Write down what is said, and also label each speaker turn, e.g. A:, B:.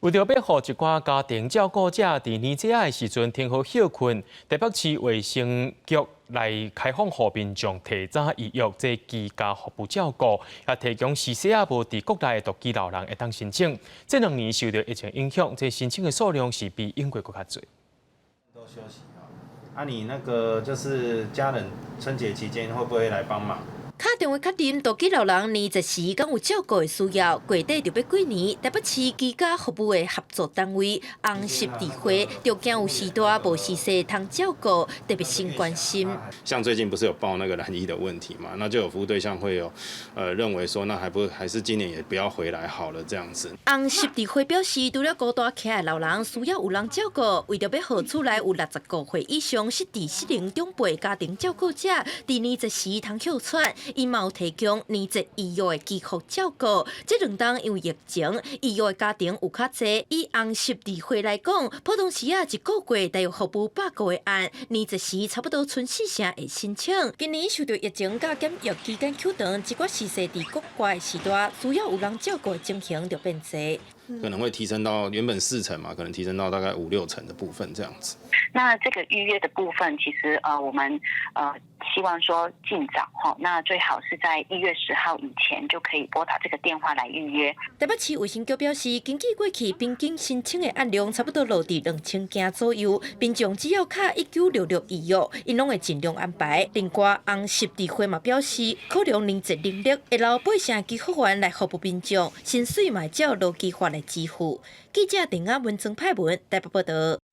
A: 為著欲予一寡家庭照顧者佇年節仔的時陣通好歇睏，台北市衛生局來開放予民眾提早預約這居家服務照顧，也提供序細仔無佇國內的獨居老人會當申請。這兩年受著疫情影響，這申請的數量是比往過閣較濟。
B: 都休息啊，你那個就是家人春節期間會不會來幫忙？
C: 敲電話確認獨居老人年節時敢有照顧的需要，月底就欲過年，台北市居家服務的合作單位紅十字會，就驚有序大無序細通照顧，特別先關心。
B: 像最近不是有報那個染疫的問題嘛？那就有服務對象會有，認為說，那還不還是今年也不要回來好了這樣子。
C: 紅十字會表示，除了孤單徛的老人需要有人照顧，為著欲予厝內有65歲以上失智失能長輩家庭照顧者，佇年節時通歇喘。𪜶嘛有提供年節預約的居服照顧，這兩冬因為疫情，預約的家庭有較濟。以紅十字會來講，普通時啊一個月大約服務100個的案，年節時差不多賰四成會申請。今年受著疫情佮檢疫期間延長，一寡序細佇國外序大，需要有人照顧的情形就變濟。
B: 可能會提升到原本四成嘛，可能提升到大概五六成的部分這樣子。
D: 那這個預約的部分，其實我們希望說盡早哈，那最好是在1月10號以前就可以撥打這個電話來預約。
C: 台北市衛生局表示，根據過去平均申請的案量差不多落佇2000件左右，民眾只要敲1966預約，𪜶攏會盡量安排。另外，紅十字會嘛表示，考量年節能力，會留八成居服員來服務民眾，薪水嘛會照勞基法來支付。記者鄧亞文、曾派文台北報導。